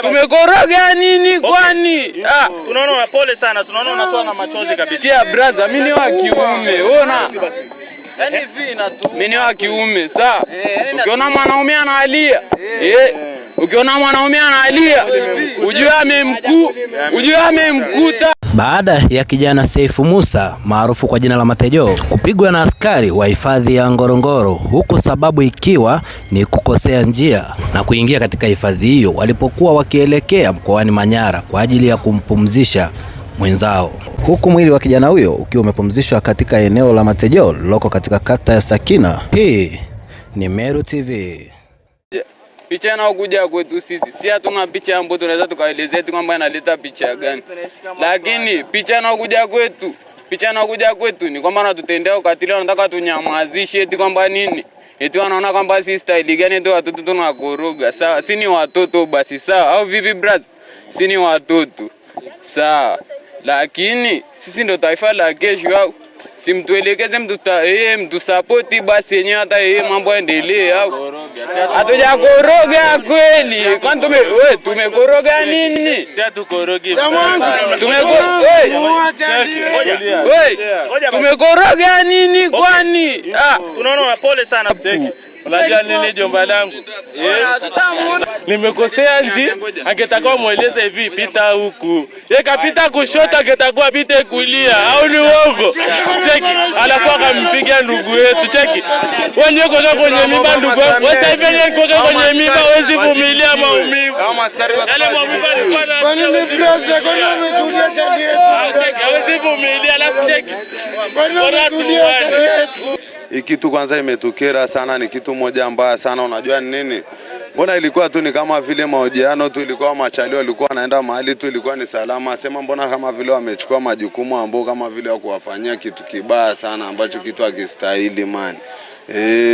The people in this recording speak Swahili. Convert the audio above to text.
Tumekoroga nini kwani? Ah, Tunaona pole sana, tunaona unatoa na machozi kabisa. Sikia brother, mimi ni wa kiume. Ona. Mimi ni wa kiume, sawa? Ukiona mwanaume analia, eh, ukiona mwanaume analia, ujue amemkuta. Baada ya kijana Seifu Musa maarufu kwa jina la Matejo kupigwa na askari wa hifadhi ya Ngorongoro, huku sababu ikiwa ni kukosea njia na kuingia katika hifadhi hiyo walipokuwa wakielekea mkoani Manyara kwa ajili ya kumpumzisha mwenzao, huku mwili wa kijana huyo ukiwa umepumzishwa katika eneo la Matejo lililoko katika kata ya Sakina. Hii ni Meru TV. Picha inayokuja kwetu sisi, si hatuna picha ambayo tunaweza tukaelezea eti kwamba inaleta picha gani, lakini picha inayokuja kwetu ni kwamba wanatutendea ukatili, wanataka tunyamazishe eti kwamba nini, eti wanaona kwamba si style gani, eti watoto tunakoroga. Sawa, si ni watoto basi, sawa au vipi brother? Si ni watoto sawa, lakini sisi ndo taifa la kesho au simtuelekeze mtusapoti basi yenyewe hata yeye mambo yaendelee au hatujakoroga kweli? Kwani tumekoroga nini? Si hatukorogi. We, tumekoroga nini kwani? Ah, Tunaona pole sana. Unajua nini jomba langu? Nimekosea nji, angetakuwa mweleze hivi pita huku. Ye kapita kushoto angetakuwa pite kulia au ni uongo? Cheki, alafu akampiga ndugu yetu. Cheki. Wenye kwa kwenye mimba ndugu yangu. Wewe sasa hivi wenye kwa kwenye mimba huwezi vumilia maumivu. Yale maumivu alikuwa na Kwani ni president, kwani umetulia chali yetu? Cheki, hawezi vumilia alafu cheki. Kwani Bora umetulia tuone. chali yetu? Hii kitu kwanza imetukera sana, ni kitu moja mbaya sana. Unajua ni nini? Mbona ilikuwa tu ni kama vile mahojiano tu, ilikuwa machalio walikuwa wanaenda mahali tu, ilikuwa ni salama. Sema mbona kama vile wamechukua majukumu ambao kama vile wa kuwafanyia kitu kibaya sana ambacho kitu hakistahili man. Eh.